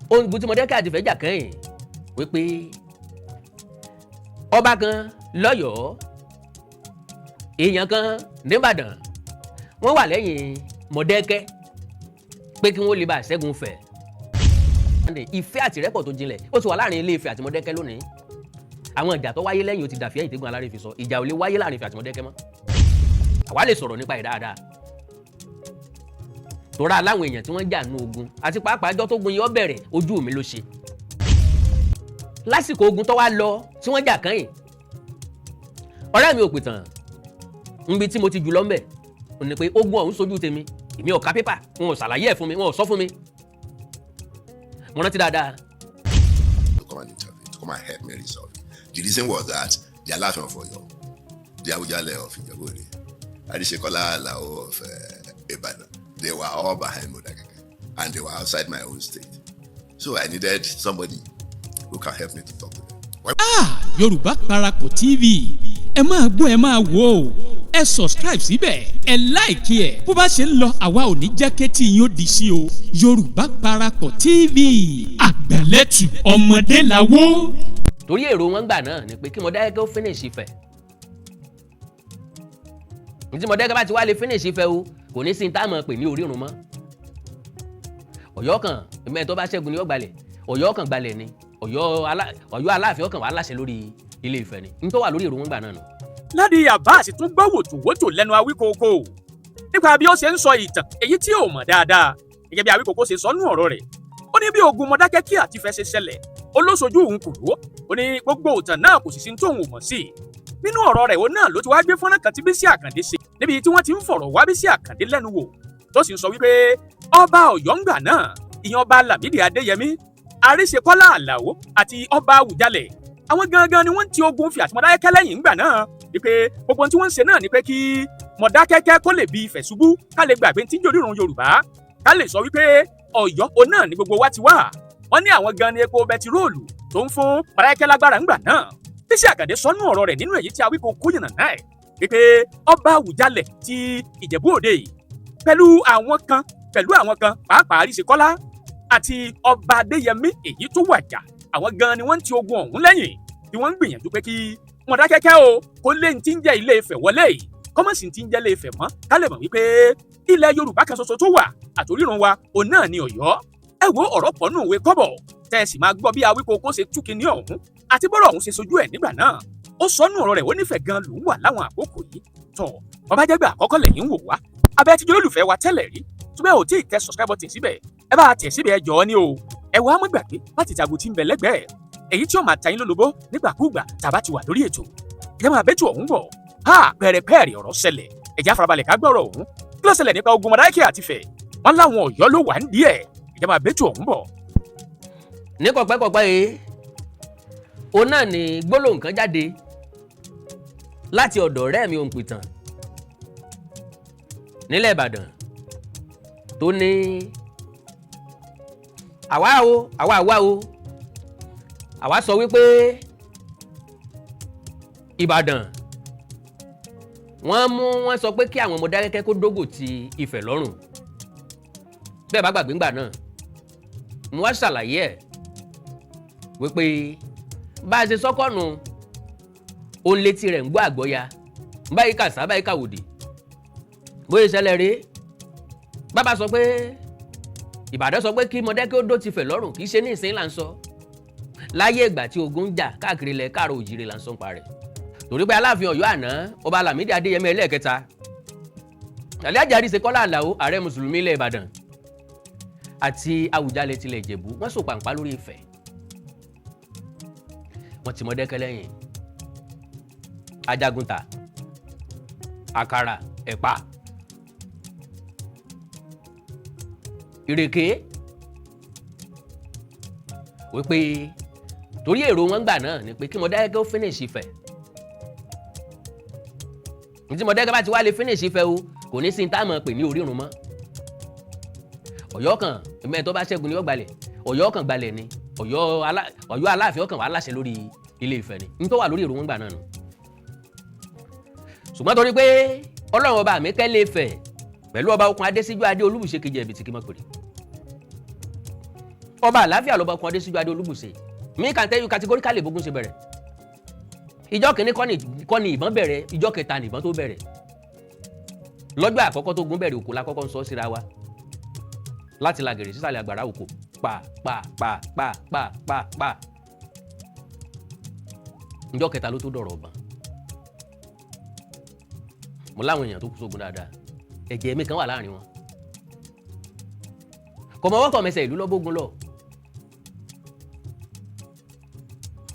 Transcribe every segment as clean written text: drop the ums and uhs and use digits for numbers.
Ogun tí Mọdákẹ́kẹ́ àti Ifẹ̀ jà kẹ́yìn, wípé ọba kan lọ́yọ̀ọ́, èèyàn kan nìbàdàn, wọ́n wà lẹ́yìn Mọdákẹ́kẹ́ pé kí wọ́n lè bá ṣẹ́gun Ifẹ̀. Ìfẹ́ àti ìrẹ́pọ̀ tó jinlẹ̀ ó ti wà láàrin Ilé Ifẹ̀ àti Mọdákẹ́kẹ́ lónìí. Àwọn ìjà tó wáyé lẹ́yìn ó ti dàfí ẹ̀yìn tẹ́gun alárè fi sọ. Ìjà ò lè wáyé láàrin Ifẹ̀ àti Mọdákẹ́kẹ́ mọ́. Àwa lè sọ̀rọ̀ nípa ẹ̀ dáadáa torá aláwọn èèyàn tí wọ́n jà nú ogun, àti pàápàá ọjọ́ tó gun yìí ó bẹ̀rẹ̀, ojú mi ló ṣe lásìkò ogun tó wá lọ tí wọ́n jà kányìn. Ọ̀rẹ́ mi ò pìtàn nbi tí mo ti jù lọ ńbẹ̀ ò ní pé ogun ọ̀hún sojú tèmi. Èmi ò ka pépà, wọn ò ṣàlàyé ẹ̀ fún mi, wọn ò sọ fún mi. Mo rántí dáadáa. To come and intervene, to come and help me resolve it. The reason was that the Aláàfin of Ọ̀yọ́, the Awujale of Ìjẹ̀bú-Òde, Arisekola Alao of Ibadan, they were all behind Modakeke and they were outside my own state. So I needed somebody who can help me to talk to them. When Ah, Yorùbá Parapọ̀ TV, ẹ máa gbọ́, ẹ máa wò ó. Ẹ subscribe síbẹ̀, ẹ like ẹ̀. Bó bá ṣe ń lọ, àwa ò ní jẹ́ kétí yín ó di sí o. Yorùbá Parapọ̀ TV, àgbẹ̀lẹ̀tù ọmọdé làwọ̀. Torí èrò wọn gbà náà ni pé kí Mọdákẹ́kẹ́ ó finish Ifẹ̀. Ní tí Mọdákẹ́kẹ́ bá ti wá lè finish Ifẹ̀ o, kò ní sí ní táwọn pè ní orírun mọ́. Ọ̀yọ́ kan ẹ̀mẹ́ tó bá ṣẹ́gun ni ó gbalẹ̀. Ọ̀yọ́ kan gbalẹ̀ ni Ọ̀yọ́ Aláàfin ọkàn wà láṣẹ lórí Ilé Ifẹ̀ ni ní tó wà lórí èrò wọn gbà náà nù. Ládi Abbas tún gbọ́ wòtòwótò lẹ́nu Awíkókó nípa bí ó ṣe ń sọ ìtàn èyí tí ò mọ̀ dáadáa. Gẹ́gẹ́ bí Awíkókó ṣe sọ nú ọ̀rọ̀ rẹ̀, ó ní bí ogun Mọdákẹ́kẹ́ àti Ifẹ̀ ṣe ṣẹlẹ̀, ó lóṣojú òun kò ló. Ó ní gbogbo ìtàn náà kò sì sí tóun ò mọ̀ sí nínú ọ̀rọ̀ rẹ̀. Òun náà ló ti wá gbé fọ́nrán kan tí Bísí Àkàndé ṣe níbi tí wọ́n ti ń fọ̀rọ̀ wá Bísí Àkàndé lẹ́nu wò, tó sì ń sọ wípé ọba Ọ̀yọ́ ńgbà náà, ìyẹn Ọba Lámìdí Adéyẹmí, Àríṣekọ́lá Àlàó àti Ọba Àwùjalẹ̀, àwọn gangan ni wọ́n ń ti ogun Ifẹ̀ àti Mọdákẹ́kẹ́ lẹ́yìn ńgbà náà, wípé gbogbo ohun tí wọ́n ń ṣe náà ni pé kí Mọdákẹ́kẹ́ kó lè bi Ifẹ̀ ṣubú, ká lè gbàgbé tí ń jòdì ìrun Yorùbá, ká lè sọ wípé Ọ̀yọ́ òun náà ni gbogbo wa ti wá. Wọ́n ní àwọn gan ni epo bẹtiróòlù tó ń fún Mọdákẹ́kẹ́ lágbára ńgbà náà. Bísí Àkàndé sọnù ọ̀rọ̀ rẹ̀ nínú èyí tí Awíkókó yànnà náà ẹ̀ wípé Ọba Àwùjalẹ̀ ti Ìjẹ̀bú Òde pẹ̀lú àwọn kan, pàápàá Àríṣekọ́lá àti Ọba Adéyẹmí èyí tó wàjà, àwọn gan ni wọ́n ń ti ogun ọ̀hún lẹ́yìn, tí wọ́n ń gbìyànjú pé kí Mọdákẹ́kẹ́ o kó lé ní ti ń jẹ́ Ilé Ifẹ̀ wọlé yìí, kọ́mọ̀sì ti ń jẹ́ Ilé Ifẹ̀ mọ́, ká lè mọ̀ wípé ilẹ̀ Yorùbá kan ṣoṣo tó wà àtòrírun wa òun náà ni Ọ̀yọ́. Ẹ wo, ọ̀rọ̀ pọ̀ nù ìwé kọ́bọ̀ tẹ́ ẹ sì máa gbọ́ bí Awíkókó ṣe tú kinní ọ̀hún àti bọ́rọ̀ ọ̀hún ṣe sojú ẹ̀ nígbà náà. Ó sọnù ọ̀rọ̀ rẹ̀, ó nífẹ̀ẹ́ gan lòún wà láwọn àkókò yìí. Tọ̀ bàbá jẹ́gbẹ́ àkọ́kọ́ lẹ́yìn ń wò wá, abẹ́ tí olólùfẹ́ wa tẹ́lẹ̀ rí túbẹ̀ ò tí ì tẹ subscribe button síbẹ̀, ẹ bá tẹ̀ síbẹ̀, ẹ jọ̀ọ́ ní o. Ẹ wá má gbàgbé láti tàgò tí ń bẹ lẹ́gbẹ̀ẹ́ èyí tí ó máa ta yín lólobó nígbàkúùgbà tàbá ti wà lórí ètò. Ẹ máa bẹ́tù ọ̀hún bọ̀. Ha, pẹ̀rẹ̀pẹ̀rẹ̀ ọ̀rọ̀ ṣẹlẹ̀. Ẹ jẹ́ á farabalẹ̀ ká gbọ́rọ̀ ọ̀hún. Kí ló ṣẹlẹ̀ nípa ogun Mọdákẹ́kẹ́ àti Ifẹ̀? Wọ́n láwọn Ọ̀yọ́ ló wà ń díẹ̀. Ẹ jẹ́ máa bẹ́tù ọ̀hún bọ̀. Ní kọ̀pẹ́kọ̀pẹ́ yìí, òun náà ni gbólóhùn kan jáde láti ọ̀dọ̀ ọ̀rẹ́ mi òǹpìtàn nílẹ̀ Ìbàdàn tó ní àwa o, àwa àwa o, àwa sọ wípé Ìbàdàn wọ́n mú wọ́n sọ pé kí àwọn Mọdákẹ́kẹ́ kó dógò ti Ifẹ̀ lọ́rùn. Bẹ́ẹ̀ bá gbàgbé ńgbà náà, mo wá ṣàlàyé ẹ̀ wípé bá a ṣe sọ́kọ̀nù òun létí rẹ̀ ń gbọ́ àgbọ́ya báyìí kàṣá báyìí kàwòdì. Bóyá ìṣẹ̀lẹ̀ rèé, bàbá sọ pé Ìbàdàn sọ pé kí Mọdákẹ́kẹ́ ó dó ti Ifẹ̀ lọ́rùn, kì í ṣe ní ìsín là ń sọ. Láyé ìgbà tí ogun ń jà káàkiri ilẹ̀ káàrọ̀ òjìrè là ń sọ pa rẹ̀, torí pé Aláàfin Ọ̀yọ́ àná, Ọba Lámìdí Adéyẹmí ẹlẹ́ẹ̀kẹta, Alhaji Àríṣekọ́lá Àlàó, ààrẹ mùsùlùmí ilẹ̀ Ìbàdàn, àti Àwùjalẹ̀ tilẹ̀ Ìjẹ̀bú, wọ́n sọ pàǹpá lórí Ifẹ̀. Wọ́n ti Mọdákẹ́kẹ́ lẹ́yìn. Ajagunta, àkàrà, ẹ̀pà, ìrèké, wípé torí èrò wọn gbà náà ni pé kí Mọdákẹ́kẹ́ ó finish Ifẹ̀. Ní tí Mọdákẹ́kẹ́ bá ti wá lè finish Ifẹ̀ o, kò ní sí ní táwọn pè ní orírun mọ́. Ọ̀yọ́ kan ẹ̀mẹ́ tó bá ṣẹ́gun ni ó gbalẹ̀. Ọ̀yọ́ kan gbalẹ̀ ni Ọ̀yọ́ Aláàfin ọkàn wà láṣẹ lórí Ilé Ifẹ̀ ni ní tó wà lórí èrò wọn gbà náà nù. Ṣùgbọ́n torí pé Ọlọ́run ọba mi kẹ́lẹ́ Ifẹ̀ pẹ̀lú Ọba Okun Adésíjú Adé Olúbùṣe kejì ẹ̀bìtì kí mọ̀ pèrè. Ọba àlàáfíà lọ́ba kan Adésíjú Adé Olúbùṣe. Me can tell you categorically bógun ṣe bẹ̀rẹ̀. Ìjọ kìíní kọ́ ni ìbọn bẹ̀rẹ̀, ìjọ kẹta ni ìbọn tó bẹ̀rẹ̀. Lọ́jọ́ àkọ́kọ́ tó gun bẹ̀rẹ̀, òkú la kọ́kọ́ ń sọ síra wa láti làgèrè sísàlẹ̀ àgbàrá òkò, pa pa pa pa pa pa pa. Ìjọ kẹta ló tó dọ̀rọ̀ ọ̀bọ̀n. Mo láwọn èèyàn tó kú sógun dáadáa, ẹ̀jẹ̀ mi kan wà láàrin wọn. Kọ̀mọ́wọ́kọ̀ mẹsẹ̀ ìlú lọ́bógun lọ.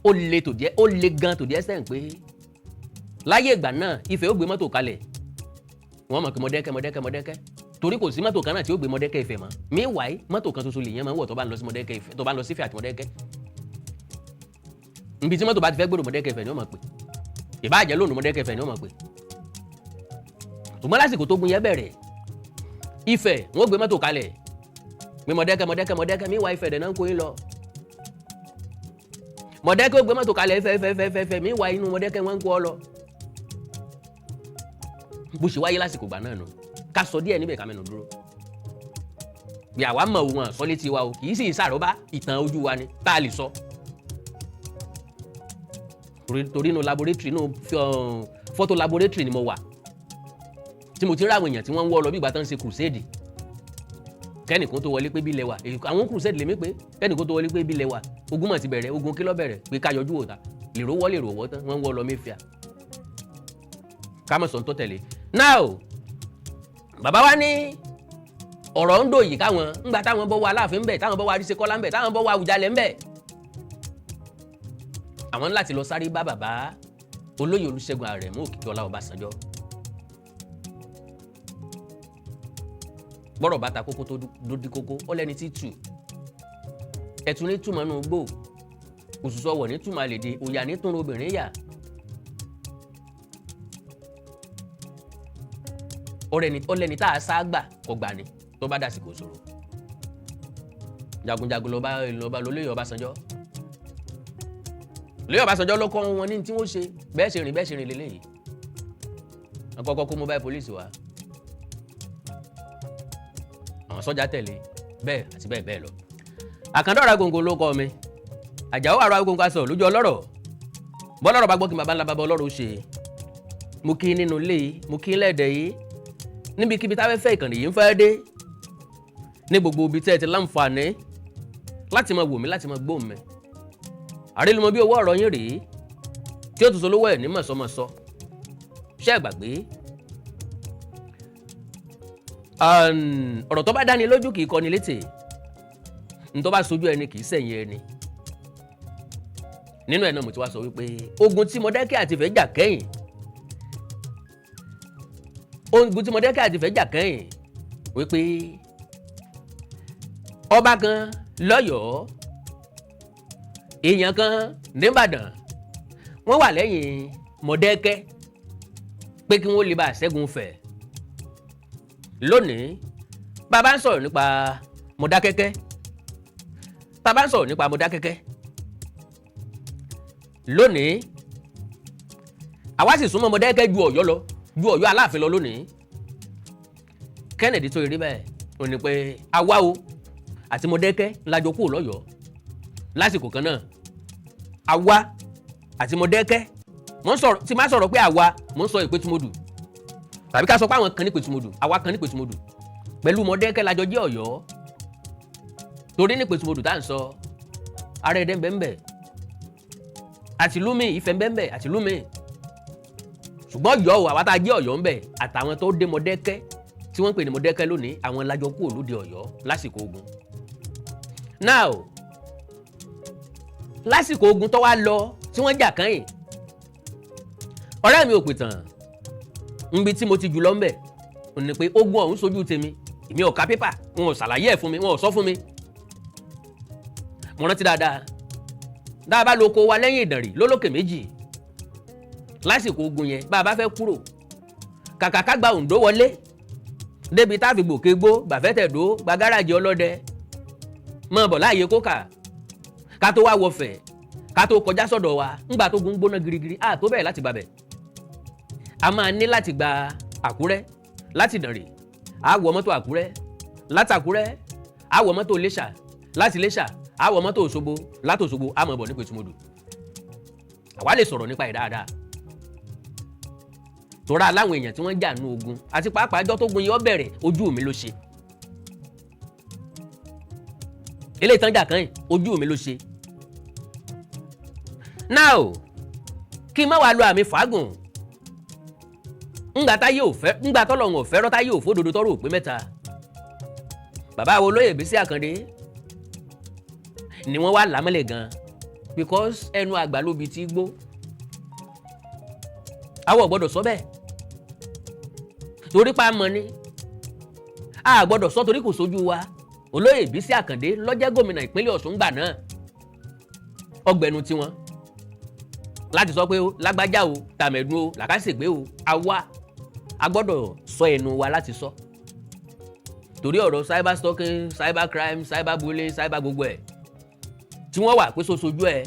Ó le tò díẹ̀, ó le gan tò díẹ̀ sẹ́yìn pé láyé ìgbà náà, Ifẹ̀ ó gbé mọ́tò kalẹ̀, wọ́n mọ̀ pé Mọ̀dẹ́kẹ́, Mọ̀dẹ́kẹ́, Mọ̀dẹ́kẹ́, torí kò sí mọ́tò kan náà tí ó gbé Mọ̀dẹ́kẹ́ Ifẹ̀ mọ́. Meanwhile, mọ́tò kan ṣoṣo lèèyàn máa ń wọ̀ tó bá ń lọ sí Mọ̀dẹ́kẹ́ Ifẹ̀, tó bá ń lọ sí Ifẹ̀ àti Mọ̀dẹ́kẹ́. Níbi tí mọ́tò bá ti fẹ́ gbèrò, Mọ̀dẹ́kẹ́ Ifẹ̀ ni wọ́n mọ̀ pé ìbáàjẹ́ lónìí, Mọ̀dẹ́kẹ́ Ifẹ̀ ni wọ́n mọ̀ pé. Ṣùgbọ́n lásìkò tó gun yẹn bẹ̀rẹ̀, Ifẹ̀ wọ́n gbé mọ́tò kalẹ̀ pé Mọ̀dẹ́kẹ́, Mọ̀dẹ́kẹ́, Mọ̀dẹ́kẹ́. Meanwhile, Ifẹ̀ dẹ̀ náà ń kó yín lọ. Mọ̀dẹ́kẹ́ ó gbé mọ́tò kalẹ̀, Ifẹ̀, Ifẹ̀, Ifẹ̀, Ifẹ̀. Meanwhile, inú Mọ̀dẹ́kẹ́ wọ́n ń kó ọ lọ. Bó ṣe wáyé lásìkò gbà náà nù. Ká sọ díẹ̀ níbẹ̀, ká mẹ́nu dúró bí àwa mọ̀ wọn sọ létí wa o, kì í sì ṣàròbá, ìtàn ojú wa ni tá a lè sọ. Torí inú laboratory, inú photo laboratory ni mo wà tí mo ti rí àwọn èèyàn tí wọ́n ń wọ́ lọ bí ìgbà tó ń ṣe crusade. Kẹ́nìkan tó wọlé pé bí ilẹ̀ wà, àwọn crusade lèmi pé kẹ́nìkan tó wọlé pé bí ilẹ̀ wà, ogun mọ̀ ti bẹ̀rẹ̀. Ogun kí ló bẹ̀rẹ̀? Pé ká yọjú wò ta lèrò wọ́, lèrò wọ́ tán, wọ́n ń wọ́ lọ mẹ́fìá. Ká mọ̀ sọ̀n tó tẹ̀lé. Now, bàbá wa ní ọ̀rọ̀ ń dòyìí káwọn ńgbà táwọn bọ́ wọ Aláàfin ńbẹ̀, táwọn bọ́ wọ Àríṣekọ́lá ńbẹ̀, táwọn bọ́ wọ Àwùjalẹ̀ ńbẹ̀, àwọn ní láti lọ sáré bá bàbá olóyè Olúṣẹ́gun Àrẹ̀mú Òkìkíọlá Ọbásanjọ́. Gbọ́dọ̀ bá ta kókó tó dí kókó ó lẹ́ni tí tù ẹ̀tún ní túmọ̀ nù gbò, òṣùṣọ́ wọ̀ ní túmọ̀ àlèdè, òyà ní túnra obìnrin yà. Ọlẹ́ni tá a sá gbà kọ gbà ni tó bá dàsìkò ṣòro. Jagunjagun lọ́ba lọ́ba lólóyè Ọbásanjọ́. Lóyè Ọbásanjọ́ ló kọ́ wọn ní tí wọ́n ṣe, bẹ́ẹ̀ ṣe rìn, bẹ́ẹ̀ ṣe rìn lélẹ́yìí. Wọ́n kọ́kọ́ kó mobile police wá, àwọn sọ́jà tẹ̀lé, bẹ́ẹ̀ àti bẹ́ẹ̀ bẹ́ẹ̀ lọ. Àkàndọ̀rà gbòǹgbò ló kọ́ mi, Àjàó àrò agogo aṣọ lójú ọlọ́rọ̀, bọ́lọ́rọ̀ bá gbọ́ kí baba ńlá baba ọlọ́rọ̀ ó ṣe. Mo kí nínú ilé yìí, mo kí lẹ́ẹ̀dẹ̀ yìí, níbikíbi táwọn fẹ́ ìkànnì yìí ń fẹ́ dé, ní gbogbo ibi tẹ́ ẹ ti láǹfààní láti máa wò mí, láti máa gbóhùn mi. Àrélùmọ́ bí owó ọ̀rọ̀ yín rèé tí ó tún solówó ẹ̀ ní mọ̀sọ́mọ̀sọ́. Ṣé ẹ gbàgbé? Ọ̀rọ̀ tó bá dáni lójú kì í kọ́ni létè, ní tó bá sojú ẹni kì í sẹ̀yìn ẹni. Nínú ẹ̀ náà mo ti wá sọ wípé ogun tí Mọdákẹ́kẹ́ àti Ifẹ̀ jà kẹ́yìn, ogun tí Mọdákẹ́kẹ́ àti Ifẹ̀ jà kẹ́yìn, wípé ọba kan lọ́yọ̀ọ́, èèyàn kan nìbàdàn, wọ́n wà lẹ́yìn Mọdákẹ́kẹ́ pé kí wọ́n lè bá ṣẹ́gun Ifẹ̀. Lónìí, bàbá ń sọ̀rọ̀ nípa Mọdákẹ́kẹ́, bàbá ń sọ̀rọ̀ nípa Mọdákẹ́kẹ́ lónìí, àwa sì súnmọ́ Mọdákẹ́kẹ́ ju Ọ̀yọ́ lọ, ju Ọ̀yọ́ Aláàfin lọ lónìí. Kennedy tó rí bẹ́ẹ̀ ò ní pé àwa o àti Mọdákẹ́kẹ́ lájọ kúrò lọ́yọ̀ọ́ lásìkò kan náà. Àwa àti Mọdákẹ́kẹ́, mo ń sọ̀rọ̀ tí má sọ̀rọ̀ pé àwa, mo ń sọ Ìpẹ́tùmọdù, tàbí ká sọ pé àwọn kan ní Ìpẹ́tùmọdù, àwa kan ní Ìpẹ́tùmọdù pẹ̀lú Mọdákẹ́kẹ́ lájọ jẹ́ Ọ̀yọ́, torí ní Ìpẹ́tùmọdù tá à ń sọ, ara ẹ̀dẹ́ ńbẹ́ńbẹ́ àti lúmi, Ifẹ̀ ńbẹ́ńbẹ́ àti lúmi. Ṣùgbọ́n Ọ̀yọ́ o, àwa tá a jẹ́ Ọ̀yọ́ ńbẹ̀ àtàwọn tó dé Mọdákẹ́kẹ́ tí wọ́n ń pè ní Mọdákẹ́kẹ́ lónìí, àwọn lájọ kúrò lóde Ọ̀yọ́ lásìkò ogun. Now, lásìkò ogun tó wá lọ tí wọ́n jà kányìn, ọ̀rẹ́ mi ò pè tán nbi tí mo ti jù lọ ńbẹ̀ ò ní pé ogun ọ̀hún sojú tèmi. Èmi ò ka pépà, wọn ò ṣàlàyé ẹ̀ fún mi, wọn ò sọ fún mi. Mo rántí dáadáa dáa bá lóko wa lẹ́yìn Ìdànrè lólókè méjì lásìkò ogun yẹn, bá a bá fẹ́ kúrò, kàkà ká gba Oǹdó wọlé débi tá a fi gbòkè gbó gbàfẹ́tẹ̀dó gba gáràjì ọlọ́dẹ mọ̀ bọ̀ láàyè kókà, ká tó wá wọfẹ̀, ká tó kọjá sọ́dọ̀ wa ńgbà tó gun gbóná girigiri, á tó bẹ̀rẹ̀ láti gbàbẹ̀, a máa ní láti gba Àkúrẹ́ láti Ìdànrè, á wọ mọ́tò Àkúrẹ́, láti Àkúrẹ́ á wọ mọ́tò Iléṣà. Láti Iléṣà, a wọ mọ́tò Òṣogbo. Láti Òṣogbo, a máa bọ̀ ní Pẹ̀tùmọdù. Àwa lè sọ̀rọ̀ nípa ẹ̀ dáadáa torá láwọn èèyàn tí wọ́n jà nú ogun, àti pàápàá ọjọ́ tó gun yìí ó bẹ̀rẹ̀, ojú mi ló ṣe. Eléyìí tán jà kàn yìí, ojú mi ló ṣe. Now, kí n má wàá lo àmì fàágùn ńgbà táyé ò fẹ́, ńgbà tọ́lọ́run ò fẹ́rọ́, táyé ò fódodo, tọ́rọ̀ ò pé mẹ́ta. Bàbá wo olóyè Bísí Àkàndé ni wọ́n wá lámọ́lẹ̀ gan, because ẹnu àgbà lóbi tí gbó. Àwọn ò gbọ́dọ̀ sọ bẹ́ẹ̀ torí pa mọ́ ni a gbọ́dọ̀ sọ torí kò sójú wa. Olóyè Bísí Àkàndé ló jẹ́ gómìnà ìpínlẹ̀ Ọ̀ṣun gbà náà. Ọgbẹ̀nu tiwọn láti sọ pé ó lágbájá o, tàmẹ̀dún o, làkàṣègbè o. Àwa a gbọ́dọ̀ sọ ẹnu wa láti sọ torí ọ̀rọ̀ cyber stalking, cyber crime, cyber bullying, cyber gbogbo ẹ̀ tí wọ́n wà pé sosojú ẹ̀,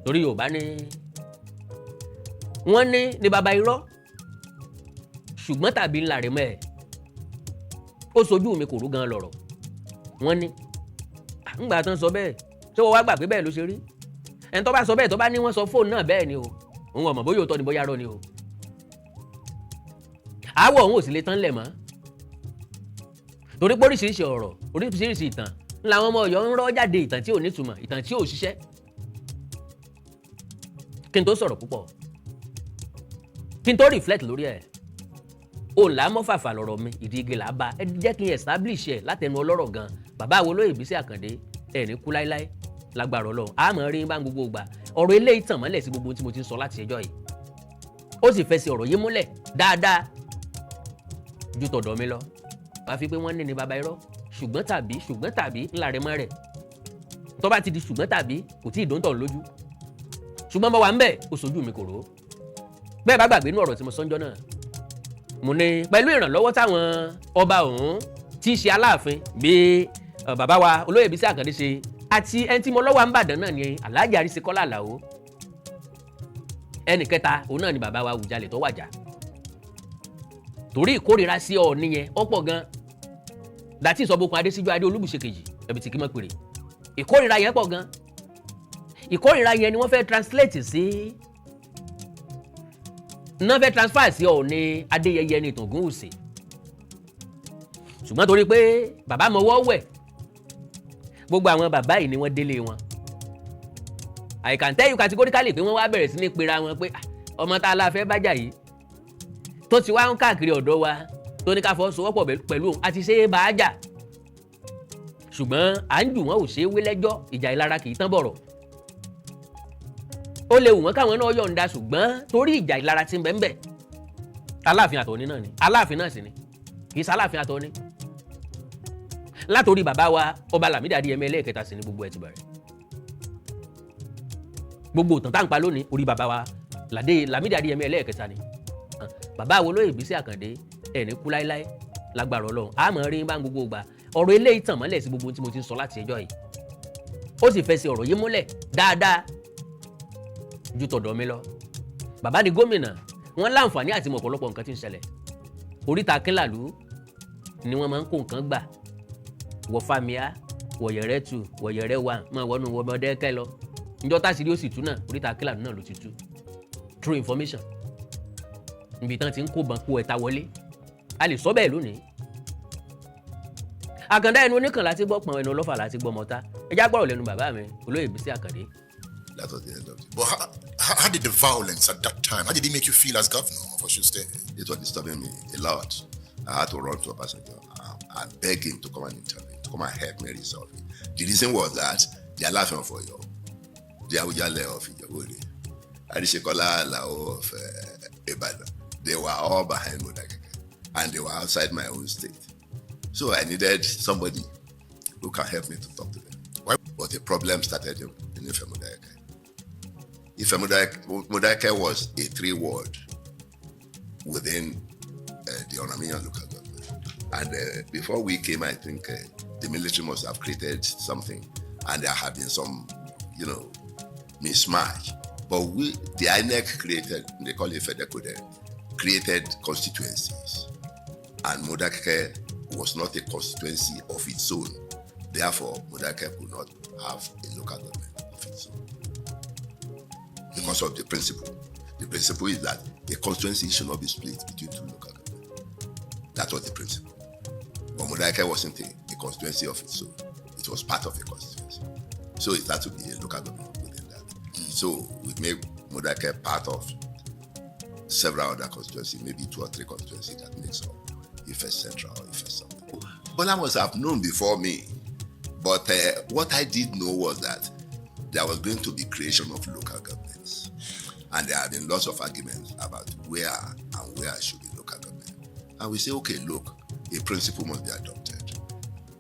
torí Yorùbá ní wọ́n ní baba irọ́, ṣùgbọ́n tàbí ńlá rẹ̀ mọ́ ẹ̀. Ó sojú mi kò rú gan lọ̀rọ̀. Wọ́n ní ńgbà tán sọ bẹ́ẹ̀, ṣé wọ́n wá gbà pé bẹ́ẹ̀ ló ṣe rí? Ẹni tó bá sọ bẹ́ẹ̀, tó bá ní wọ́n sọ fóònù náà bẹ́ẹ̀ ni o, òun ọ̀mọ̀ bóyá òótọ́ ni, bóyá rọ́ ni o. Àwọ̀ òun ò sì lè tán lẹ̀ mọ́ torí pé oríṣiríṣi ọ̀rọ̀, oríṣiríṣi ìtàn làwọn ọmọ Ọ̀yọ́ ń rọ́ jáde, ìtàn tí ò nítumọ̀, ìtàn tí ò ṣiṣẹ́. Kí n tó sọ̀rọ̀ púpọ̀, kí n tó reflect lórí ẹ̀, òun là á mọ́ fàfà lọ̀rọ̀ mi. Ìdí igi là á bá ẹ jẹ́ kí n establish ẹ̀ látẹnu ọlọ́rọ̀ gan. Bàbá wo olóyè Bísí Àkàndé, ẹ̀ ní kú láéláé lágbára Ọlọ́run. Àmọ́ rí bá ń gbogbo gbà ọ̀rọ̀ eléyìí tàn mọ́lẹ̀ sí gbogbo ohun tí mo ti ń sọ láti ẹjọ́ yìí. Ó sì fẹsẹ̀ ọ̀rọ̀ yìí múlẹ̀ dáadáa ju tọ̀dọ̀ mi lọ. Wàá fi pé wọ́n ní ní baba irọ́, ṣùgbọ́n tàbí, ṣùgbọ́n tàbí ńlá rẹ̀ mọ́ rẹ̀. Tó bá ti di ṣùgbọ́n tàbí, kò tí ì dóńtọ̀ lójú. Ṣùgbọ́n mo wà ń bẹ̀, ó sojú mi kò rò ó. Bẹ́ẹ̀ bá gbàgbé inú ọ̀rọ̀ tí mo sọ́njọ́ náà, mo ní pẹ̀lú ìrànlọ́wọ́ táwọn ọba ọ̀hún tí í ṣe aláàfin bí bàbá wa olóyè Bísí Àkàndé ṣe, àti ẹni tí mo lọ́wọ́ à ń bàdàn náà ni Alhaji Àríṣekọ́lá Àlàó. Ẹnì kẹta òun náà ni bàbá wa Àwùjalẹ̀ tó wàjà, torí ìkórira sí Ọọ̀ni yẹn ó pọ̀ gan. Dàtí ìsọ̀bùkún Adésíjú Adé Olúbùṣe kejì ẹ̀bì tí kì í mọ̀ pèrè, ìkórira yẹn pọ̀ gan. Ìkórira yẹn ni wọ́n fẹ́ translate sí náà, fẹ́ transfer sí Ọọ̀ni Adéyẹyẹ ní Ògúnwùsì. Ṣùgbọ́n torí pé bàbá mọwọ́ wẹ̀, gbogbo àwọn bàbá yìí ni wọ́n délé wọn. I can tell you categorically pé wọ́n wá bẹ̀rẹ̀ sí ní pera wọn pé ọmọ tá a la fẹ́ bájà yìí tó ti wá ń káàkiri ọ̀dọ̀ wa, tó ní ká fọwọ́sowọ́pọ̀ pẹ̀lú òun àti ṣe é bá a jà, ṣùgbọ́n à ń jù wọ́n, ò ṣe é wé lẹ́jọ́. Ìjà ìlara kì í tán bọ̀rọ̀. Ó lè wù wọ́n káwọn náà yọ̀ǹda, ṣùgbọ́n torí ìjà ìlara ti ń bẹ ń bẹ. Aláàfin àtọ̀ní náà ni, Aláàfin náà sì ni, kì í ṣe Aláàfin àtọ̀ní. Látòrí bàbá wa ọba Lámídì Adéyẹmọ ẹlẹ́ẹ̀kẹta sí ni gbogbo ẹ̀ ti bẹ̀rẹ̀. Gbogbo ìtàn tá à ń pa lónìí, orí bàbá wa Lámídì Adéyẹmọ ẹlẹ́ẹ̀kẹta ni. Bàbá wo olóyè Bísí Àkàndé, ẹ̀ ní kú láéláé lágbára Ọlọ́run. Àmọ́ rí bá ń gbogbo gbà ọ̀rọ̀ eléyìí tàn mọ́lẹ̀ sí gbogbo ohun tí mo ti ń sọ láti ẹjọ́ yìí. Ó sì fẹsẹ̀ ọ̀rọ̀ yìí múlẹ̀ dáadáa ju tọ̀dọ̀ mi lọ. Bàbá ni gómìnà, wọ́n láǹfààní àti mọ̀ ọ̀pọ̀lọpọ̀ nǹkan tí ń ṣẹlẹ̀. Oríta Akínlàlú ni wọ́n máa ń kó nǹkan gbà wọ Fàmíà, wọ̀yẹ̀rẹ̀ tù, wọ̀yẹ̀rẹ̀ wà máa wọnú wọmọdé kẹ́ lọ. Njọ́ táṣìírí ó sì tú náà, oríta Akínlàlú náà ló ti tú true information níbi tán ti ń kó bọn kó ẹ̀ta wọlé. A lè sọ bẹ́ẹ̀ lónìí. Àkàndá, ẹnu oníkàn láti gbọ́ pọ̀n, ẹnu ọlọ́fà láti gbọ́ mọ́ta. Ẹ já gbọ́rọ̀ lẹ́nu bàbá mi olóyè Bísí Àkàndé. That was the end of it. But how did the violence at that time, how did it make you feel as governor of Osun State? It was disturbing me a lot. I had to run to Obasanjo and beg him to come and intervene, to come and help me resolve it. The reason was that the Alaafin of Oyo, the Awujale of Ijebu-Ode, Arisekola Alao of Ibadan, they were all behind Modakeke, and they were outside my own state. So I needed somebody who can help me to talk to them. Why? But the problem started in Ife Modakeke. Ife Modakeke was a three ward within the Oranmiyan local government. And before we came, I think the military must have created something, and there have been some mismatch. But we, the INEC created, they call it FEDECO then, created constituencies. And Modakeke was not a constituency of its own. Therefore, Modakeke could not have a local government of its own because of the principle. The principle is that a constituency should not be split between two local governments. That was the principle. But Modakeke wasn't a constituency of its own. It was part of a constituency. So it had to be a local government within that. So we made Modakeke part of several other constituencies, maybe two or three constituencies that makes up Ife Central or Ife something. Bola must have known before me. But what I did know was that there was going to be creation of local governments. And there have been lots of arguments about where and where should be local government. And we say, okay, look, a principle must be adopted.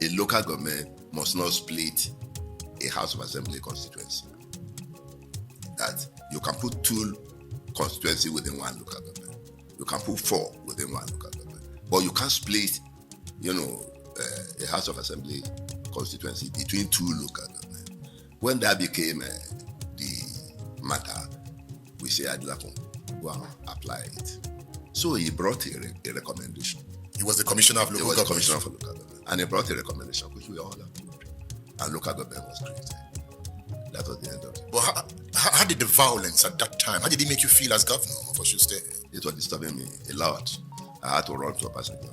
A local government must not split a House of Assembly constituency. That you can put two constituency within one local government. You can put four within one local government. But you can't split a House of Assembly constituency between two local governments. When that became the matter, we say, Adelakun, go and apply it. So he brought a recommendation. He was the commissioner of He local was the government. commissioner for local government. And he brought a recommendation, which we all approved. And local government was created. That was the end of it. But how did the violence at that time, how did it make you feel as governor of Osun State? It was disturbing me a lot. I had to run to Obasanjo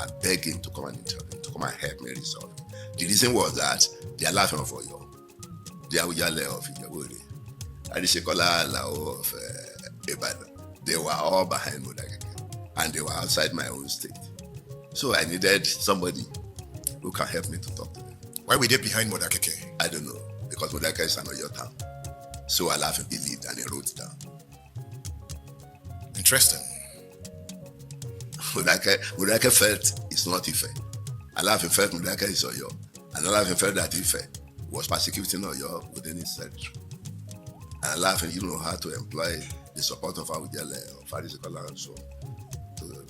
and beg him to come and intervene, to come and help me resolve it. The reason was that the Alaafin of Oyo, the Awujale of Ijebu-Ode, Arisekola Alao of Ibadan, they were all behind Modakeke, and they were outside my own state. So I needed somebody who can help me to talk to them. Why were they behind Modakeke? I don't know, because Modakeke is an Oyo town. So Alaafin believed and he wrote down. Interesting. Modakeke felt it's not Ife. Alaafin felt Modakeke is Oyo. And Alaafin felt that Ife was persecuting Oyo within its territory. And Alaafin, had to employ the support of Awujale, of Arisekola and so on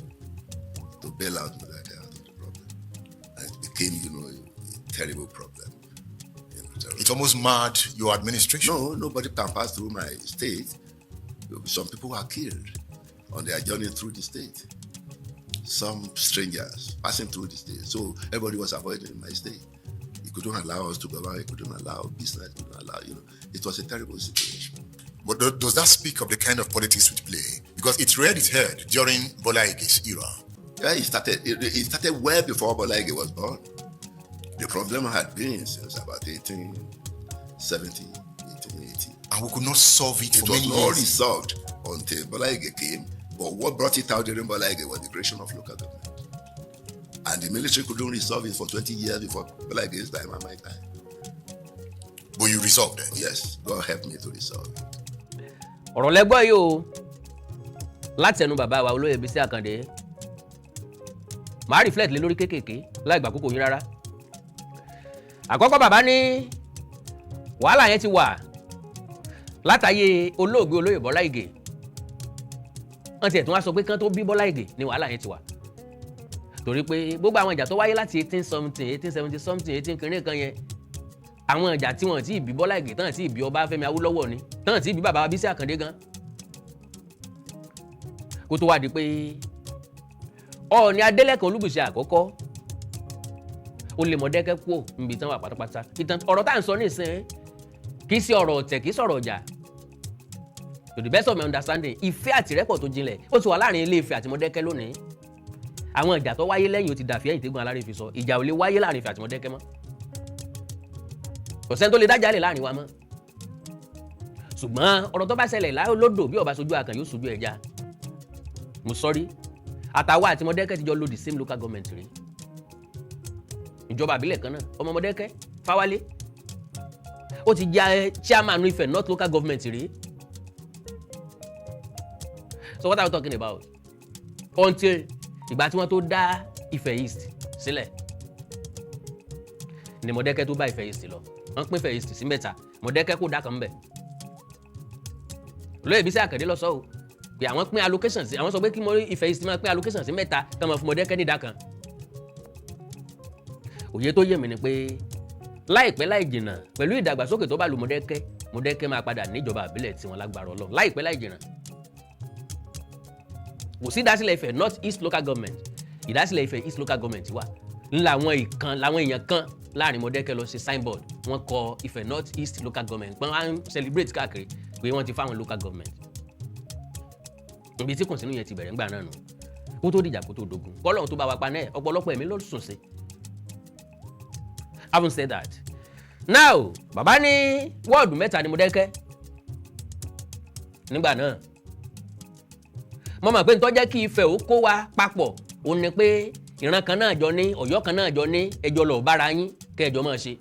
to bail out Modakeke out of the problem. And it became a terrible problem. Terrible. It almost marred your administration. No, nobody can pass through my state. Some people were killed on their journey through the state. Some strangers passing through the state. So everybody was avoiding my state. He couldn't allow us to go out. He couldn't allow business. He couldn't allow, It was a terrible situation. But does that speak of the kind of politics we play? Because it reared its head during Bola Ige's era. Yeah, it started well before Bola Ige was born. The problem had been since about 1870, 1880. And we could not solve it It for was many not years. resolved until Bola Ige came. But what brought it out during Bola Ige was the creation of local government. And the military couldn't resolve it for 20 years before Bola Ige's time and my time. But you resolved it. Yes, God helped me to resolve it. Ọ̀rọ̀ lẹ́gbọ́ yìí o láti ẹnu bàbá wa, olóyè Bísí Àkàndé. Màá reflect lé lórí kéékèèké láì gbà kókò yín rárá. Àkọ́kọ́, bàbá ní wàhálà yẹn ti wà látàyè olóògbé olóyè Bọ́lá Ìgè. Wọ́n tiẹ̀ tún wá sọ pé kán tó bí Bọ́lá Ìgè ni wàhálà yẹn ti wà, torí pé gbogbo àwọn ìjà tó wáyé láti eighteen something, 1870 something, eighteen kìnìún kan yẹn, àwọn ìjà tí wọ́n ti bí Bọ́lá Ìgè tán, tí bí Ọbáfẹ́mi Awólọ́wọ̀ ni, tán tí bí bàbá Bísí Àkàndé gan, kó tó wá di pé Ọọ̀ni Adélẹ́kàn Olúbùṣe àkọ́kọ́ ó lè Mọ̀dẹ́kẹ́ kúò níbi tán wà pátápátá. Ìtàn ọ̀rọ̀ tá à ń sọ nísìnyí kì í ṣe ọ̀rọ̀ ọ̀tẹ̀, kì í sọ̀rọ̀ ọjà. To the best of my understanding, ìfẹ́ àtìrẹ́pọ̀ tó jinlẹ̀ ó ti wà láàrin Ilé Ifẹ̀ àti Mọ̀dẹ́kẹ́ lónìí. Àwọn ìjà tó wáyé lẹ́yìn ó ti dàfí ẹ̀yìn tẹ́gun alárè fi sọ. Ìjà ò lè wáyé láàrin Ifẹ̀ àti Mọ̀dẹ́kẹ́ mọ́. Kò sẹ́ni tó lè dájà lè láàrin wa mọ́. Ṣùgbọ́n ọ̀rọ̀ tó bá ṣẹlẹ̀ lódò, bí ó bá ṣojú akàn, yóò ṣojú ẹja. Mo sọ́rí, àtàwa àti Mọ̀dẹ́kẹ́ ti jọ lò the same local government rí, ìjọba àbílẹ̀ kan náà. Ọmọ Mọ̀dẹ́kẹ́, Fáwálé, ó ti jẹ́ chairman Ifẹ̀ North local government rí. So what are we talking about? Until ìgbà tí wọ́n tó dá Ifẹ̀ East sílẹ̀ ni Mọ̀dẹ́kẹ́ tó bá Ifẹ̀ East lọ. Wọ́n pín Ifẹ̀ East sí mẹ́ta, Mọ̀dẹ́kẹ́ kó dá kan mbẹ̀. Olóyè Bísí Àkàndé lọ sọ o pé àwọn pín allocation sí, àwọn sọ pé kí Ifẹ̀ East máa pín allocation sí mẹ́ta, kí wọ́n fún Mọ̀dẹ́kẹ́ ní ìdá kan. Òye tó yé mi ni pé láìpẹ́ láì jìnnà, pẹ̀lú ìdàgbàsókè tó bá lu Mọ̀dẹ́kẹ́, Mọ̀dẹ́kẹ́ máa padà níjọba àbílẹ̀ tiwọn lágbára Ọlọ́run láìpẹ́ láì jìnnà. Kò sí ìdásílẹ̀ Ifẹ̀ North East local government, ìdásílẹ̀ Ifẹ̀ East local government wà ńlá. Àwọn ìkan làwọn èèyàn kan Láàrin Mọ̀dákẹ́kẹ́ lọ ṣe signboard, wọ́n kọ Ifẹ̀ North East Local Government, pọ́n wá ń celebrate káàkiri pé wọ́n ti fáwọn local government. Ibi tí kùnsínú yẹn ti bẹ̀rẹ̀ ńgbà náà nù, kó tó dìjà, kó tó dogun, kọ́lọ́hún tó bá wa pa náà, ọ̀pọ̀lọpọ̀ ẹ̀mí ló sùn sí. Having said that, now bàbá ní wọ́ọ̀dù mẹ́ta ni Mọ̀dákẹ́kẹ́ nígbà náà. Mo mọ̀ pé nítorí jẹ́ kí Ifẹ̀ ó kó wa papọ̀, ó ní pé ìran kan náà jọ ní, Ọ̀yọ́ kan náà jọ ní, ẹjọ́ lọ bára yín kẹjọ máa ṣe.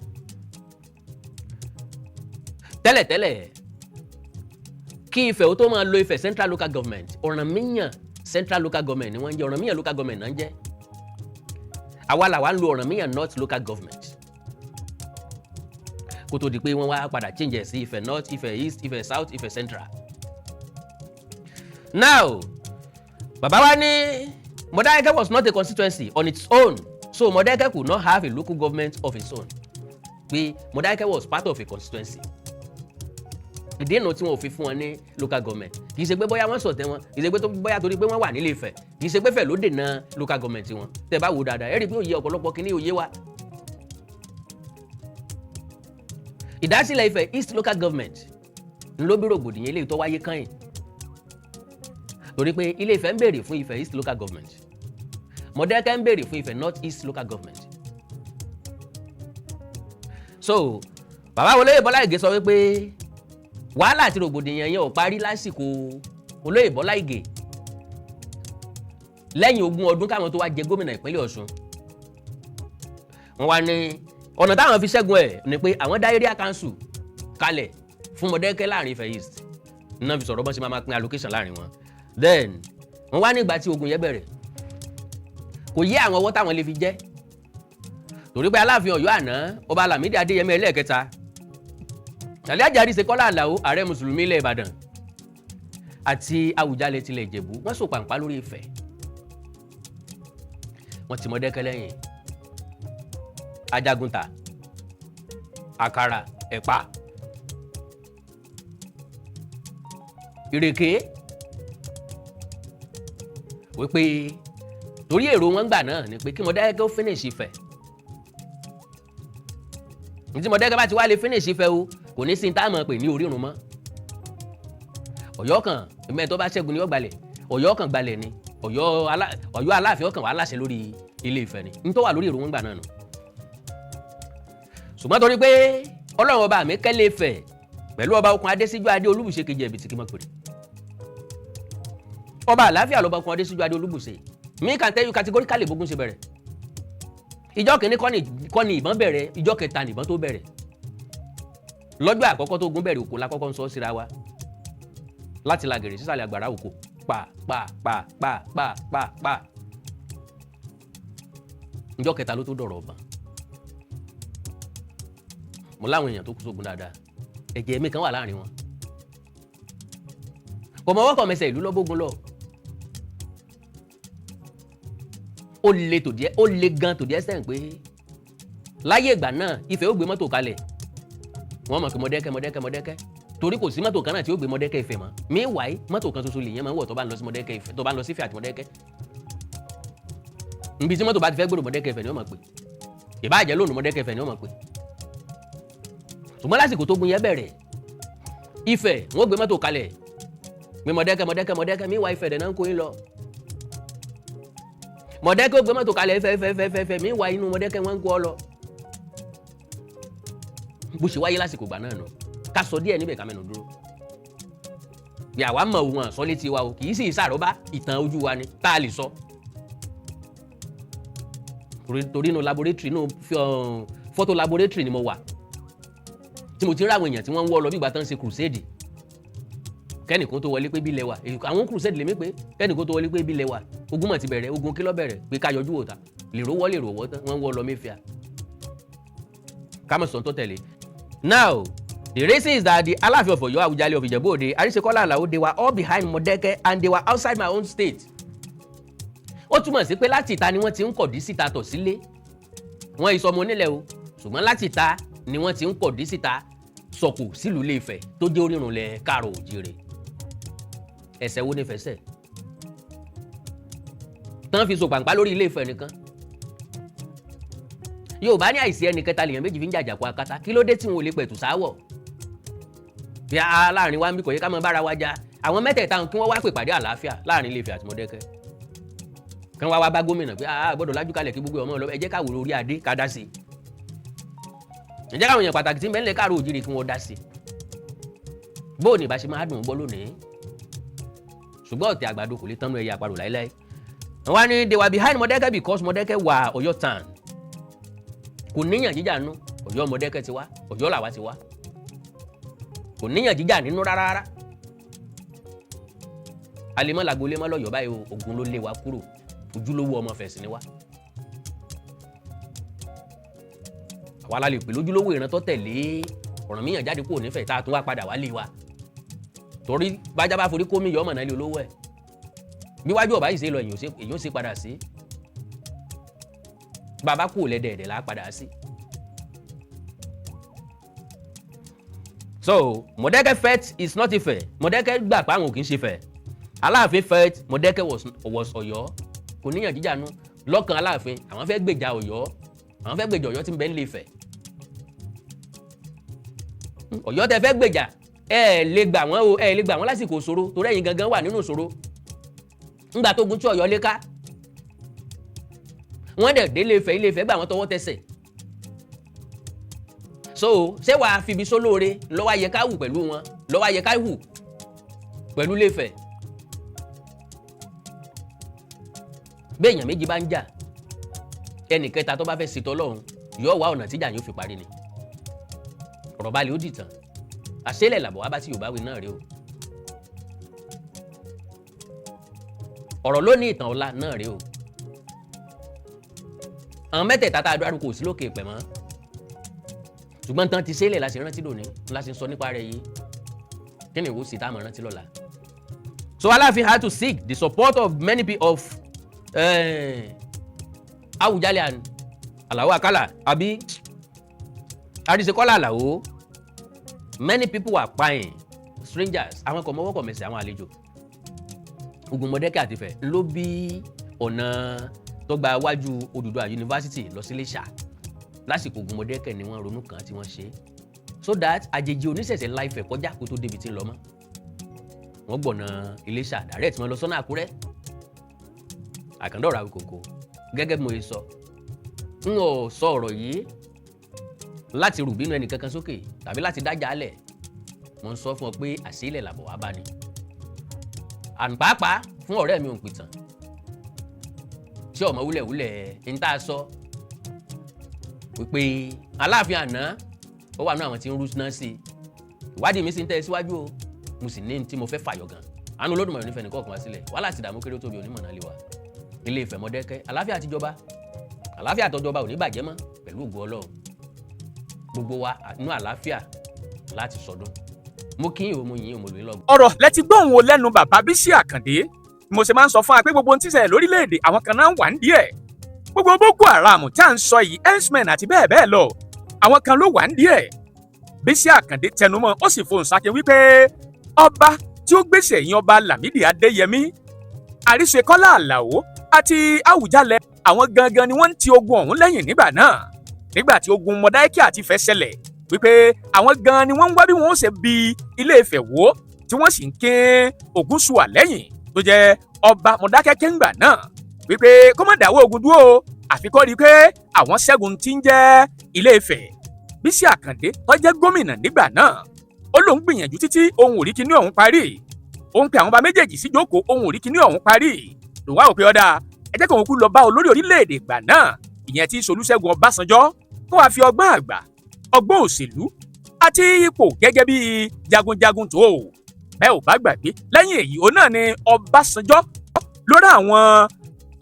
Tẹ́lẹ̀tẹ́lẹ̀, kí Ifẹ̀ ó tó máa lo Ifẹ̀ Central Local Government, Ọ̀rànmíyàn Central Local Government ni wọ́n ń jẹ́, Ọ̀rànmíyàn Local Government náà ń jẹ́. Àwa làwa ń lo Ọ̀rànmíyàn North Local Government kó tó di pé wọ́n wá padà change ẹ̀ sí Ifẹ̀ North, Ifẹ̀ East, Ifẹ̀ South, Ifẹ̀ Central. Now bàbá wa ní Modákẹ́kẹ́ was not a constituency on its own, so Modákẹ́kẹ́ could not have a local government of its own, pé Modákẹ́kẹ́ was part of a constituency. Ìdí ìnà tí wọn ò fi fún wọn ní local government, kì í ṣe pé bóyá wọ́n sọ̀tẹ̀ wọn, kì í ṣe pé bóyá torí pé wọ́n wà nílé Ifẹ̀, kì í ṣe pé Ifẹ̀ ló dènà local government wọn. Tẹ́ bá wò dáadáa, ẹ rí i pé òye ọ̀pọ̀lọpọ̀ kìíní òye wa. Ìdásílẹ̀ Ifẹ̀ East Local Government ńlọ bí rògbòdìyàn eléyìí tó wáyé kányìn, torí pé Ilé Ifẹ̀ ń béèrè fún Ifẹ̀ East Local Government, Mọ̀dákẹ́kẹ́ ń béèrè fún Ifẹ̀ North East Local Government. So bàbá olóyè Bọ́lá Ìgè sọ wípé wàhálà àti rògbòdìyàn yẹn ò parí lásìkò olóyè Bọ́lá Ìgè. Lẹ́yìn 20 ọdún káwọn tó wá jẹ gómìnà ìpínlẹ̀ Ọ̀ṣun, wọ́n wá ní ọ̀nà táwọn fi ṣẹ́gun ẹ̀ ni pé àwọn dá area council kalẹ̀ fún Mọ̀dákẹ́kẹ́ láàrin Ifẹ̀ East náà, fi sọ̀rọ̀ bọ́n ṣe máa pín allocation láàrin wọn. Then wọ́n wá nígbà tí ogun yẹn bẹ̀rẹ̀, kò yé àwọn ọwọ́ táwọn lè fi jẹ́, torí pé Aláàfin Ọ̀yọ́ àná, Ọba Lámídì Adéyẹmí ẹlẹ́ẹ̀kẹta, Alhaji Àríṣekọ́lá Àlàó, ààrẹ mùsùlùmí ilẹ̀ Ìbàdàn, àti Àwùjalẹ̀ tilẹ̀ Ìjẹ̀bú, wọ́n sọ pàǹpá lórí Ifẹ̀. Wọ́n ti Mọ̀dákẹ́kẹ́ lẹ́yìn Ajagunta, àkàrà, ẹ̀pà, ìrèké, wípé torí èrò wọn gbà náà ni pé kí Mọ̀dákẹ́kẹ́ ó finish Ifẹ̀. Ní tí Mọ̀dákẹ́kẹ́ bá ti wá lè finish Ifẹ̀ o, kò ní sí ní táàmù pè ní orírun mọ́. Ọ̀yọ́ kan ẹ̀mẹ́ tó bá ṣẹ́gun ni ó gbalẹ̀, Ọ̀yọ́ kan gbalẹ̀ ni, Ọ̀yọ́ Aláàfin ọkàn wà láṣẹ lórí Ilé Ifẹ̀ ni ní tó wà lórí èrò wọn gbà náà nù. Ṣùgbọ́n torí pé Ọlọ́run ọba mi kẹ́lẹ́ Ifẹ̀ pẹ̀lú ọba Okùn Adésíjú Adé Olúbùṣe kejì ẹ̀bìtì kí mọ̀ pèrè, ọba àlàáfíà lọ́ba Okùn Adésíjú Adé Olúbùṣe. Mi can tell you categorically, bógun ṣe bẹ̀rẹ̀, ìjọ kìíní kọ́ ni ìbọn bẹ̀rẹ̀, ìjọ kẹta ni ìbọn tó bẹ̀rẹ̀. Lọ́jọ́ àkọ́kọ́ tó gun bẹ̀rẹ̀, òkò la kọ́kọ́ ń sọ síra wa láti lagèrè sísàlẹ̀ àgbàrá òkò, pa pa pa pa pa pa pa. Ìjọ kẹta ló tó dọ̀rọ̀ ọ̀bọ̀n. Mo láwọn èèyàn tó kú sógun dáadáa, ẹ̀jẹ̀ mi kan wà láàrin wọn, kò mọ wọ́kọ̀ mẹsẹ̀ ìlú lọ́bógun lọ. Ó le tòdíẹ́, ó le gan tòdíẹ́ sẹ́yìn pé láyé ìgbà náà, Ifẹ̀ ó gbé mọ́tò kalẹ̀, wọ́n mọ̀ pé Mọ̀dákẹ́kẹ́, Mọ̀dákẹ́kẹ́, Mọ̀dákẹ́kẹ́, torí kò sí mọ́tò kan náà tí ó gbé Mọ̀dákẹ́kẹ́ Ifẹ̀ mọ́. Meanwhile, mọ́tò kan ṣoṣo lèyẹn máa ń wọ̀ tó bá ń lọ sí Mọ̀dákẹ́kẹ́ Ifẹ̀, tó bá ń lọ sí Ifẹ̀ àti Mọ̀dákẹ́kẹ́. Níbi tí mọ́tò bá ti fẹ́ gbèrò Mọ̀dákẹ́kẹ́ Ifẹ̀ ni wọ́n mọ̀ pé ìbáàjẹ́ lónìí Mọ̀dákẹ́kẹ́ Ifẹ̀ ni wọ́n mọ̀ pé. Ṣùgbọ́n lásìkò tó gun yẹn bẹ̀rẹ̀, Ifẹ̀ wọ́n gbé mọ́tò kalẹ̀ pé Mọ̀dákẹ́kẹ́, Mọ̀dákẹ́kẹ́, Mọ̀dákẹ́kẹ́. Meanwhile, Ifẹ̀ dẹ̀ náà ń kó yín lọ. Mọ̀dákẹ́kẹ́ ó gbé mọ́tò kalẹ̀ Ifẹ̀, Ifẹ̀, Ifẹ̀, Ifẹ̀. Meanwhile, inú Mọ̀dákẹ́kẹ́ wọ́n ń kó ọ lọ. Bó ṣe wáyé lásìkò ìgbà náà nù. Ká sọ díẹ̀ níbẹ̀, ká mẹ́nu dúró bí àwa mọ̀ wọn sọ létí wa o, kì í sì sàrọ́bá, ìtàn ojú wa ni tá a lè sọ, torí inú laboratory, inú photo laboratory ni mo wà tí mo ti rí àwọn èèyàn tí wọ́n ń wọ́ lọ bí ìgbà tán ń ṣe crusade. Kẹ́nìkan tó wọlé pé bí ilẹ̀ wà, àwọn crusade lèmi pé kẹ́nìkan tó wọlé pé bí ilẹ̀ wà, ogun mọ̀ ti bẹ̀rẹ̀. Ogun kí ló bẹ̀rẹ̀? Pé ká yọjú wò ta lèrò wọ́, lèrò wọ́ tán, wọ́n ń wọ́ lọ mẹ́fìá ká mọ̀ sọ̀tọ̀ tẹ̀lé. Now the reason is that the Aláàfin of Ọ̀yọ́, Awùjalẹ̀ of Ìjẹ̀bú Òde, Àríṣekọ́lá Àlàó, they were all behind Mọ̀dẹ́kẹ́ and they were outside my own state. Ó túmọ̀ sí pé láti ìta ni wọ́n ti ń kọ̀dí síta tọ̀ sílé. Wọ́n ìsọmọ onílẹ̀ o, ṣùgbọ́n láti ìta ni wọ́n ti ń kọ̀dí síta sọ̀kò sílùú Ilé-Ifẹ̀ tó jẹ́ orírun lẹ̀ káàrọ̀ òjìrè. Ẹsẹ̀ wo ni fẹsẹ̀ tán fi so pàǹpá lórí Ilé-Ifẹ̀ nìkan? Yorùbá ní àìsí ẹnì kẹta lèèyàn méjì fi ń jàjàkú akátá. Kí ló dé tí wọn ò lè pẹ̀tù sáwọ̀ bí a láàrin wa ń bí? Kò yẹ ká máa bára wa jà. Àwọn mẹ́tẹ̀ẹ̀ta kí wọ́n wá pè pàdé àlàáfíà láàrin Ilé-Ifẹ̀ àti Mọdákẹ́kẹ́, kí wọ́n wá wá bá gómìnà pé a gbọ́dọ̀ lájú kalẹ̀ kí gbogbo ọmọ lọ. Ẹ jẹ́ ká wò lórí adé ká dá sí i. Ẹ jẹ́ káwọn èèyàn pàtàkì tí ń bẹ nílẹ̀ káàró òjìrì kí wọ́n dá sí i. Bóò ní ìbá ṣe máa dùn ún gbọ́ lónìí? Ṣùgbọ́n ọ̀tẹ̀ àgbàdo kò lè tán nú ẹyẹ àparò láéláé. Wọ́n á ní they were behind Mọdákẹ́kẹ́ because Mọdákẹ́kẹ́ wà Ọ̀yọ́ town, kò níyàn jíjà nú. Ọ̀yọ́ Mọdákẹ́kẹ́ ti wá, Ọ̀yọ́ làwa ti wá, kò níyàn jíjà nínú rárá rárá. Alemọ́ làgbolé mọ́ lọ́yọ̀ọ́ báyìí o, ogun ló lé wa kúrò. Ojúlówó ọmọ fẹ̀sìn ni wá. Àwa la lè pè lójúlówó ìran tó tẹ̀lé Ọ̀rànmíyàn jáde kúrò nífẹ̀ẹ́, tá a tún wá padà wá lé wa, torí bájá bá forí kómi yọ ọmọ náà lé olówó ẹ̀. Bí wájú ọba yìí ṣe lọ, èyàn ó ṣe padà sí. Bàbá kú lẹ́dẹ̀ẹ̀dẹ̀ là á padà sí. So Mọ̀dẹ́kẹ́ felt is not Ifẹ̀. Mọ̀dẹ́kẹ́ gbà pé àwọn ò kì í ṣe Ifẹ̀. Aláàfin felt Mọ̀dẹ́kẹ́ was Ọ̀yọ́. Kò níyàn jíjà nú lọ́kàn Aláàfin. Àwọn fẹ́ gbèjà Ọ̀yọ́, àwọn fẹ́ gbèjà Ọ̀yọ́ tí ń bẹ nílé Ifẹ̀. Ọ̀yọ́ tẹ fẹ́ gbèjà, ẹ lè gbà wọ́n o, ẹ lè gbà wọ́n lásìkò ìṣòro, torí ẹ̀yin gangan wà nínú ìṣòro. Ńgbà tó gun tí Ọ̀yọ́ lé ká, wọ́n dẹ̀ délé Ifẹ̀, Ilé Ifẹ̀ gbà wọ́n tọwọ́ tẹsẹ̀. So ṣé wàá fibi sólóore lọ́wọ́ ayẹ ká hù pẹ̀lú wọn, lọ́wọ́ ayẹ ká hù pẹ̀lú Ilé Ifẹ̀? Béèyàn méjì bá ń jà, ẹnì kẹta tó bá fẹ́ ṣètò Ọlọ́run yóò wá ọ̀nà tíjà yóò fi parí ni. Ọ̀rọ̀ balẹ̀ ó dìtàn. Àṣẹlẹ̀ làbọ̀ wá bá tí Yorùbá wí náà rí o. Ọ̀rọ̀ ló ní ìtàn ọ̀la náà rí o. Àwọn mẹ́tẹ̀ẹ̀ta tá a dárúkọ sí lókè pẹ̀ mọ́, ṣùgbọ́n tán ti ṣẹlẹ̀ la ṣe rántí lónìí, la ṣe sọ nípa rẹ̀ yìí. Kí ni ìwọ sì tá a mọ̀ rántí lọ́la? So Aláàfin had to seek the support of many people of Awùjalẹ̀ and Àlàó Àkàlà àbí Àríṣekọ́lá Àlàó. Many people were paying strangers, àwọn kò mọ́wọ́ kò mẹsẹ̀, àwọn àlejò. Ogun Mọ̀dẹ́kẹ́ àti Ifẹ̀ ló bí ọ̀nà tó gba wájú Odùduwà University lọ sí Iléṣà. Lásìkò ogun Mọ̀dẹ́kẹ́ ni wọ́n ronú kan tí wọ́n ṣe, so that àjèjì oníṣẹ̀ṣẹ̀ la Ifẹ̀ kọjá kó tó débi tí ń lọ mọ́. Wọ́n gbọ̀nà Iléṣà direct, wọ́n lọ sọ́nà Àkúrẹ́. Àkàndọ̀rọ̀ Àwíkòkò, gẹ́gẹ́ bí mo ṣe sọ, n ò sọ ọ̀rọ̀ yìí láti rùbínú ẹnì kankan sókè tàbí láti dájà álẹ̀. Mo ń sọ fún ọ pé àṣìlẹ̀ làbọ̀ wá bá ni, àn pàápàá fún ọ̀rẹ́ mi òǹpìtàn tí ọmọ wúlẹ̀wúlẹ̀ ń tá a sọ wípé Aláàfin àná ó wà ní àwọn tí ń rú náà sí i. Ìwádìí mi sì ń tẹ́ ẹ síwájú o, mo sì ní tí mo fẹ́ fàyọ gan. Àánú Olódùmarè nífẹ̀ẹ́ nìkan kan wá sílẹ̀. Wàhálà àti ìdààmú kéré tóbi onímọ̀ náà lè wà. Ilé Ifẹ̀ Mọ̀dẹ́kẹ́, àlàáfíà àtijọba, àlàáfíà àtọjọba ò ní bàjẹ́ mọ́ pẹ̀lú ògo Ọlọ́run. Gbogbo wa inú àlàáfíà láti sọdún. Mo kí yín o, mo yìn yín o, mo lù yín lọ́gùn. Ọ̀rọ̀ lẹ ti gbóhùn o lẹ́nu bàbá Bísí Àkàndé. Mo ṣe máa ń sọ fún wa pé gbogbo ohun tí ń ṣẹlẹ̀ lórílẹ̀‐èdè, àwọn kan náà wà ń díẹ̀. Gbogbo Boko Haram tá à ń sọ yìí, herdsmen àti bẹ́ẹ̀ bẹ́ẹ̀ lọ, àwọn kan ló wà ń díẹ̀. Bísí Àkàndé tẹnumọ́, ó sì fohùn sákin wípé ọba tí ó gbèsè yín, ọba Lámìdí Adéyẹmí, Àríṣekọ́lá Àlàó àti Àwùjalẹ̀, àwọn gangan ni wọ́n ń ti ogun ọ̀hún lẹ́yìn nígbà náà, nígbà tí ogun Mọdákẹ́kẹ́ àti Ifẹ̀ ṣẹlẹ̀, wípé àwọn gan ni wọ́n ń wá bí wọ́n ó ṣe bi Ilé Ifẹ̀ wó, tí wọ́n sì ń ké Ògúnṣùwà lẹ́yìn tó jẹ́ ọba Mọdákẹ́kẹ́ ńgbà náà, wípé kó má dáwọ́ ogun dúró, àfi kó rí i pé àwọn ṣẹ́gun tí ń jẹ́ Ilé Ifẹ̀. Bísí Àkàndé tó jẹ́ gómìnà nígbà náà, ó lóun gbìyànjú títí, òun ò rí kinní ọ̀hún parí. Òun pe àwọn ọba méjèèjì síjókòó, òun ò rí kinní ọ̀hún parí. Lòun á rò pé ọ̀dà, ẹ jẹ́ kóun kú lọ bá olórí orílẹ̀-èdè ìgbà náà, ìyẹn tí Olúṣẹ́gun Ọbásanjọ́, kó wàá fi ọgbọ́n àgbà, ọgbọ́n òṣèlú àti ipò gẹ́gẹ́ bí jagunjagun tó o bẹ́ẹ̀ ò bá gbàgbé. Lẹ́yìn èyí, òun náà ni Ọbásanjọ́ ló rán àwọn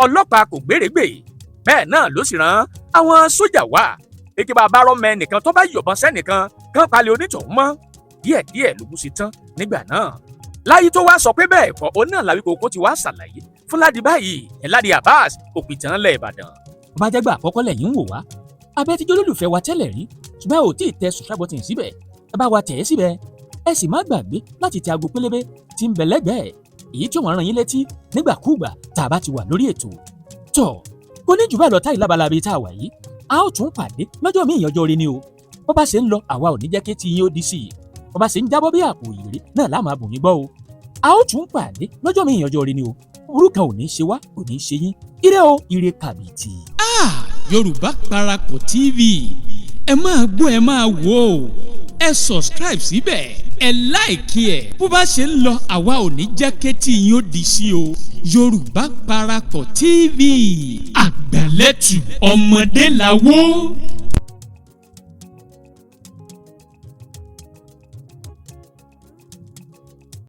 ọlọ́pàá kò gbèrègbè, bẹ́ẹ̀ náà ló sì rán àwọn sójà wá eke bá rọ́mọ ẹnìkan tó bá yọ̀bọ̀n sẹ́nìkan kán palẹ̀ onítọ̀hún mọ́. Díẹ̀díẹ̀ lógún sí tán nígbà náà. Láyé tó wá sọ pé bẹ́ẹ̀ kọ́, òun náà l'Àwíkòkò ti wá ṣàlàyé fún Ládi báyìí, ẹ̀ Ládi Abbas, òpìtàn ńlẹ̀ Ìbàdàn. Bó bá jẹ́ gbà àkọ́kọ́ lẹ́yìn ń wò wá, abẹ́ tíjọ́ lólùfẹ́ wa tẹ́lẹ̀ rí, ṣùgbọ́n ẹ ò tí ì tẹ subscribe button síbẹ̀, ẹ bá wa tẹ̀ ẹ́ síbẹ̀. Ẹ sì má gbàgbé láti tẹ aago pélébé tí ń bẹ lẹ́gbẹ̀ẹ́, èyí tí ó máa rán yín létí nígbàkúùgbà tá a bá ti wà lórí ètò. Tọ́ kò ní jù bẹ́ẹ̀ lọ táyì lábala bíi tá a wà yìí. A ó tún pàdé lọ́jọ́ míì, ìyànjọ́ ire ni o. Bó bá ṣe ń lọ, àwa ò ní jẹ́ kí tí yín ó di sí i. Bó bá ṣe ń jábọ́ bí àpò ìrírí náà láàmú abùn yín gbọ́ o. A ó tún pàdé lọ́jọ́ míì, ìyànjọ́ ire ni o. Burúkú kan ò ní ṣe wá, ò ní ṣe yín. Ire o, ire kàbìtì. Ah, Yorùbá Parapọ̀ TV, ẹ máa gbọ́, ẹ máa wò ó. Ẹ subscribe síbẹ̀, ẹ like ẹ̀. Bó bá ṣe ń lọ, àwa ò ní jẹ́ kétí yín ó di sí o. Yorùbá Parapọ̀ TV, àgbàlẹ́tù ọmọdé làwọ̀.